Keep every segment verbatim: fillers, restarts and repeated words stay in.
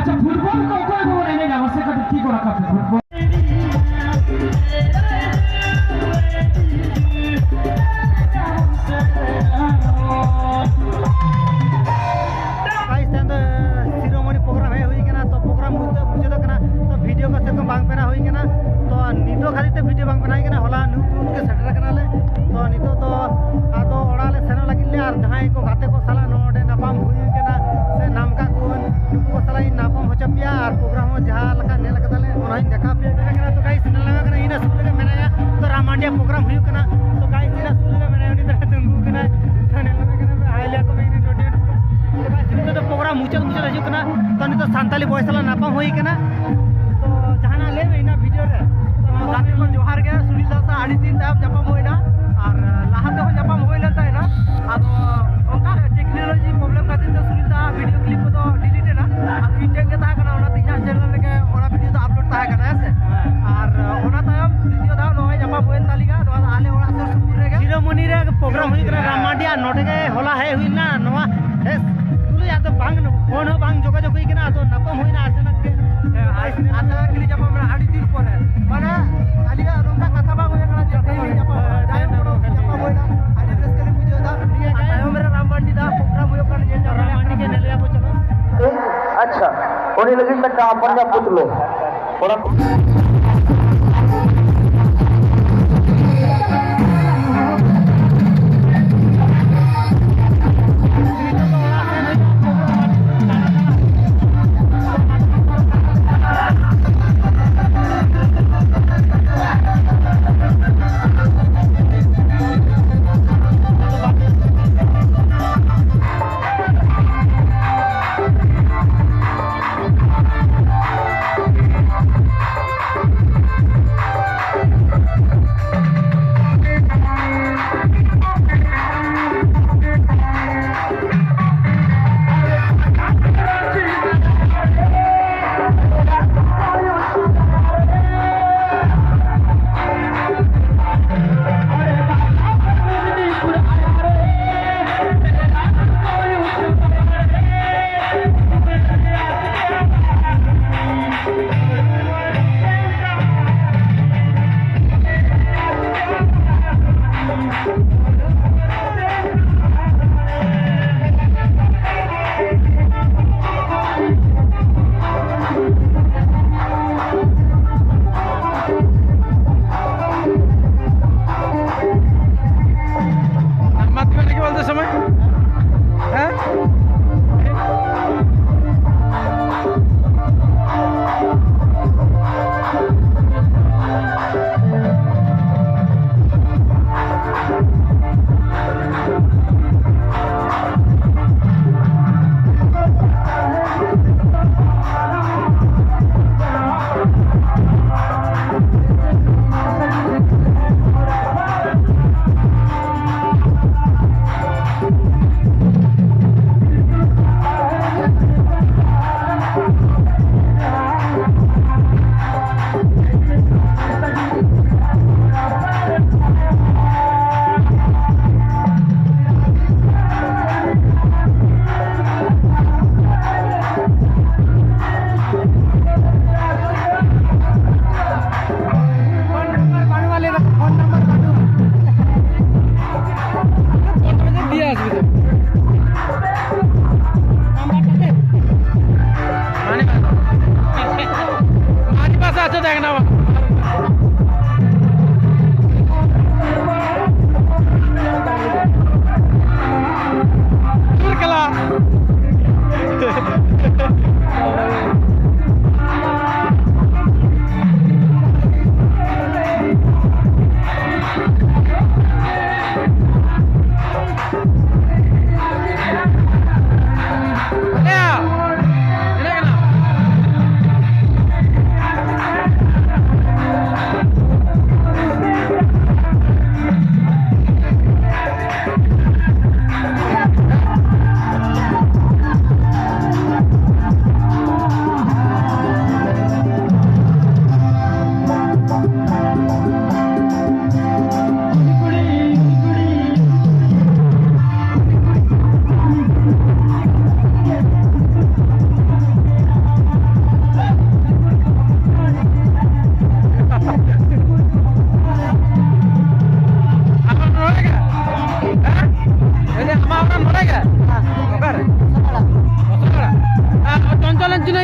ᱟᱪᱪᱷᱟ, ᱯᱷᱩᱴᱵᱚᱞ ᱠᱚ ᱚᱠᱚᱭ ᱵᱚᱱ ᱮᱱᱮᱡᱟ? ᱢᱟᱥᱮ ᱠᱟᱹᱴᱤᱡ ᱛᱤ ᱠᱚ ᱨᱟᱠᱟᱵ ᱯᱮ, ᱯᱷᱩᱴᱵᱚᱞ᱾ ᱜᱟᱭᱤᱥ, ᱛᱮᱦᱮᱧ ᱫᱚ ᱥᱤᱨᱳᱢᱚᱱᱤ ᱯᱨᱳᱜᱨᱟᱢ ᱦᱮᱡ ᱦᱩᱭ ᱠᱟᱱᱟ, ᱛᱚ ᱯᱨᱳᱜᱨᱟᱢ ᱢᱩᱪᱟᱹᱫ, ᱢᱩᱪᱟᱹᱫᱚᱜ ᱠᱟᱱᱟ, ᱛᱚ ᱵᱷᱤᱰᱤᱭᱳ ᱠᱚ ᱥᱮᱨᱚᱠᱚᱢ ᱵᱟᱝ ᱵᱮᱱᱟᱣ ᱦᱩᱭ ᱠᱟᱱᱟ, ᱛᱚ ᱱᱤᱛᱚᱜ ᱠᱷᱟᱹᱛᱤᱨ ᱛᱮ ᱵᱷᱤᱰᱤᱭᱳ ᱵᱟᱝ ᱵᱮᱱᱟᱣ ᱦᱩᱭ ᱠᱟᱱᱟ᱾ ᱦᱚᱞᱟ ᱧᱩᱛ ᱧᱩᱛ ᱜᱮ ᱥᱮᱴᱮᱨ ᱟᱠᱟᱱᱟᱞᱮ, ᱛᱚ ᱱᱤᱛᱚᱜ ᱫᱚ ᱟᱫᱚ ᱚᱲᱟᱜ ᱞᱮ ᱥᱮᱱᱚᱜ ᱞᱟᱹᱜᱤᱫ ᱞᱮ, ᱟᱨ ᱡᱟᱦᱟᱸᱭ ᱠᱚ ᱜᱟᱛᱮ ᱠᱚ ᱥᱟᱞᱟᱜ ᱱᱚᱰᱮ ᱧᱟᱯᱟᱢ ᱦᱩᱭ ᱠᱟᱱᱟ ᱥᱮ ᱱᱟᱢᱠᱟ ᱠᱚ, ᱩᱱᱠᱩ ᱠᱚ ᱥᱟᱞᱟᱜ ᱤᱧ ᱧᱟᱯᱟᱢ ᱦᱚᱪᱚ ᱯᱮᱭᱟ, ᱟᱨ ᱯᱨᱳᱜᱨᱟᱢ ᱦᱚᱸ ᱡᱟᱦᱟᱸ ᱞᱮᱠᱟ ᱧᱮᱞ ᱠᱟᱫᱟᱞᱮ ᱚᱱᱟ ᱦᱚᱸᱧ ᱫᱮᱠᱷᱟᱣ ᱯᱮᱭᱟ᱾ ᱛᱚ ᱜᱟᱭᱤᱥ, ᱧᱮᱞ ᱧᱟᱢᱚᱜ ᱠᱟᱱᱟ, ᱤᱧ ᱥᱩᱨ ᱨᱮᱜᱮ ᱢᱮᱱᱟᱭᱟ, ᱛᱚ ᱨᱟᱢ ᱢᱟᱱᱰᱤᱭᱟ ᱯᱨᱳᱜᱨᱟᱢ ᱦᱩᱭᱩᱜ ᱠᱟᱱᱟ, ᱛᱚ ᱜᱟᱭᱤᱥ, ᱤᱧ ᱥᱩᱨ ᱨᱮᱜᱮ ᱢᱮᱱᱟᱭᱟ, ᱩᱱᱤ ᱛᱟᱦᱮᱸ ᱛᱤᱸᱜᱩ ᱠᱟᱱᱟᱭ, ᱛᱚ ᱧᱮᱞ ᱧᱟᱢᱚᱜ ᱠᱟᱱᱟ, ᱦᱟᱭ ᱞᱟᱹᱭ ᱟᱠᱚ ᱢᱮ, ᱤᱧ ᱱᱚᱰᱮ ᱛᱚ ᱜᱟᱭᱤᱥ, ᱱᱤᱛᱚᱜ ᱫᱚ ᱯᱨᱳᱜᱨᱟᱢ ᱢᱩᱪᱟᱹᱫ ᱢᱩᱪᱟᱹᱫ ᱦᱤᱡᱩᱜ ᱠᱟᱱᱟ, ᱛᱚ ᱱᱤᱛᱚᱜ ᱥᱟᱱᱛᱟᱞᱤ ᱵᱚᱭ ᱥᱟᱞᱟᱜ ᱧᱟᱯᱟᱢ ᱦᱩᱭ ᱠᱟᱱᱟ, ᱛᱚ ᱡᱟᱦᱟᱱᱟᱜ ᱞᱟᱹᱭ ᱢᱮ ᱤᱧᱟᱹᱜ ᱵᱷᱤᱰᱤᱭᱳ ᱨᱮ᱾ ᱛᱚ ᱜᱟᱛᱮ ᱠᱚ ᱡᱚᱦᱟᱨ ᱜᱮ, ᱥᱩᱱᱤᱞ ᱫᱟ ᱥᱟᱶ ᱟᱹᱰᱤ ᱫᱤᱱ ᱛᱟᱭᱚᱢ ᱧᱟᱯᱟᱢ ᱦᱩᱭᱱᱟ, ᱟᱨ ᱞᱟᱦᱟ ᱛᱮᱦᱚᱸ ᱧᱟᱯᱟᱢ ᱦᱩᱭ ᱞᱮᱱ ᱛᱟᱦᱮᱱᱟ, ᱟᱫᱚ ᱚᱱᱠᱟ ᱴᱮᱠᱱᱳᱞᱚᱡᱤ ᱯᱨᱚᱵᱞᱮᱢ ᱠᱷᱟᱹᱛᱤᱨ ᱛᱮ ᱥᱩᱱᱤᱞ ᱫᱟ ᱵᱷᱤᱰᱤᱭᱳ ᱠᱞᱤᱯ ᱠᱚᱫᱚ ᱰᱤᱞᱤᱴ ᱮᱱᱟ, ᱟᱫᱚ ᱤᱧ ᱴᱷᱮᱱ ᱜᱮ ᱛᱟᱦᱮᱸ ᱠᱟᱱᱟ, ᱚᱱᱟᱛᱮ ᱤᱧᱟᱹᱜ ᱪᱮᱱᱮᱞ ᱨᱮᱜᱮ ᱚᱱᱟ ᱵᱷᱤᱰᱤᱭᱳ ᱫᱚ ᱟᱯᱞᱳᱰ ᱛᱟᱦᱮᱸ ᱠᱟᱱᱟ, ᱦᱮᱸ ᱥᱮ? ᱦᱮᱸ᱾ ᱟᱨ ᱚᱱᱟ ᱛᱟᱭᱚᱢ ᱫᱤᱛᱤᱭᱚ ᱫᱷᱟᱣ ᱱᱚᱜᱼᱚᱭ ᱧᱟᱯᱟᱢ ᱦᱩᱭᱮᱱ ᱛᱟᱞᱤᱧᱟ, ᱱᱚᱣᱟ ᱫᱚ ᱟᱞᱮ ᱚᱲᱟᱜ ᱥᱩᱨ ᱥᱩᱯᱩᱨ ᱨᱮᱜᱮ᱾ ᱥᱤᱨᱳᱢᱚᱱᱤ ᱨᱮ ᱯᱨᱳᱜᱨᱟᱢ ᱦᱩᱭᱩᱜ ᱠᱟᱱᱟ, ᱨᱟᱢ ᱢᱟᱱᱰᱤ, ᱟᱨ ᱱᱚᱰᱮ ᱜᱮ ᱦᱚᱞᱟ ᱦᱮᱡ ᱦᱩᱭ ᱞᱮᱱᱟ, ᱱᱚᱣᱟ ᱦᱮᱸ, ᱛᱩᱞᱩᱡ ᱟᱫᱚ ᱵᱟᱝ, ᱯᱷᱳᱱ ᱦᱚᱸ ᱵᱟᱝ ᱡᱳᱜᱟᱡᱳᱜᱽ ᱦᱩᱭ ᱠᱟᱱᱟ, ᱟᱫᱚ ᱧᱟᱯᱟᱢ ᱦᱩᱭᱱᱟ ᱟᱪᱟᱱᱟᱠ ᱜᱮ᱾ ᱦᱮᱸ, ᱟᱨ ᱟᱪᱟᱱᱟᱠ ᱜᱮᱞᱤᱧ ᱧᱟᱯᱟᱢ ᱮᱱᱟ ᱟᱹᱰᱤ ᱫᱤᱱ ᱯᱚᱨᱮ᱾ ᱢᱟᱱᱮ, ᱟᱹᱞᱤᱧᱟᱜ ᱱᱚᱝᱠᱟ ᱠᱟᱛᱷᱟ ᱵᱟᱝ ᱦᱩᱭ ᱠᱟᱱᱟ ᱡᱮ ᱛᱮᱦᱮᱧ ᱞᱤᱧ ᱧᱟᱯᱟᱢ ᱮᱱᱟ᱾ ᱡᱟᱭᱦᱳᱠ, ᱧᱟᱯᱟᱢ ᱦᱩᱭᱱᱟ, ᱟᱹᱰᱤ ᱨᱟᱹᱥᱠᱟᱹ ᱞᱤᱧ ᱵᱩᱡᱷᱟᱹᱣ ᱮᱫᱟ᱾ ᱴᱷᱤᱠ ᱜᱮᱭᱟ, ᱟᱨ ᱛᱟᱭᱚᱢ ᱨᱮ ᱨᱟᱢ ᱢᱟᱱᱰᱤ ᱫᱟ ᱯᱨᱳᱜᱨᱟᱢ ᱦᱩᱭᱩᱜ ᱠᱟᱱᱟ, ᱧᱮᱞ ᱧᱟᱢ ᱨᱟᱢ ᱢᱟᱱᱰᱤ ᱜᱮ ᱧᱮᱞᱮᱭᱟ ᱵᱚ, ᱪᱚᱞᱚ᱾ ᱟᱪᱪᱷᱟ, ᱩᱱᱤ ᱞᱟᱹᱜᱤᱫ ᱢᱤᱫᱴᱟᱝ ᱟᱯᱚᱱ ᱧᱚᱜ ᱯᱩᱛᱞᱟᱹ᱾ ᱚᱱᱟ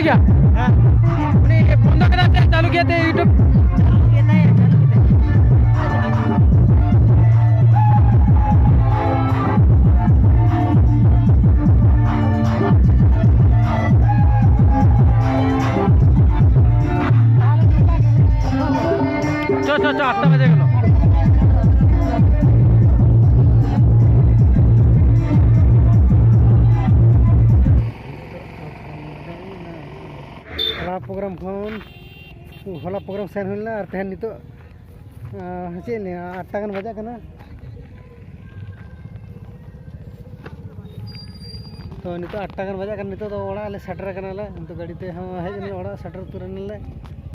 ᱜᱮᱭᱟ᱾ ᱦᱮᱸ᱾ ᱩᱱᱤ ᱵᱚᱱᱫᱚ ᱠᱮᱫᱟ ᱥᱮ ᱪᱟᱹᱞᱩ ᱠᱮᱫᱟ ᱛᱮ YouTube? চ, চ, চ, আটটা বেজে গেল। ᱦᱚᱞᱟ ᱯᱨᱳᱜᱨᱟᱢ ᱠᱷᱚᱱ, ᱦᱚᱞᱟ ᱯᱨᱳᱜᱨᱟᱢ ᱥᱮᱱ ᱦᱩᱭ ᱞᱮᱱᱟ ᱟᱨ ᱛᱮᱦᱮᱧ ᱱᱤᱛᱚᱜ, ᱟᱸ, ᱪᱮᱫ ᱤᱧ ᱞᱟᱹᱭᱟ, ᱟᱴ ᱴᱟ ᱜᱟᱱ ᱵᱟᱡᱟᱜ ᱠᱟᱱᱟ᱾ ᱛᱚ, ᱱᱤᱛᱚᱜ ᱟᱴ ᱴᱟ ᱜᱟᱱ ᱵᱟᱡᱟᱜ ᱠᱟᱱᱟ, ᱱᱤᱛᱚᱜ ᱫᱚ ᱚᱲᱟᱜ ᱞᱮ ᱥᱮᱴᱮᱨ ᱠᱟᱱᱟᱞᱮ᱾ ᱱᱤᱛᱚᱜ ᱜᱟᱹᱰᱤ ᱛᱮ ᱦᱚᱸ ᱦᱮᱡ ᱮᱱᱟᱞᱮ, ᱚᱲᱟᱜ ᱥᱮᱴᱮᱨ ᱩᱛᱟᱹᱨ ᱮᱱᱟᱞᱮ᱾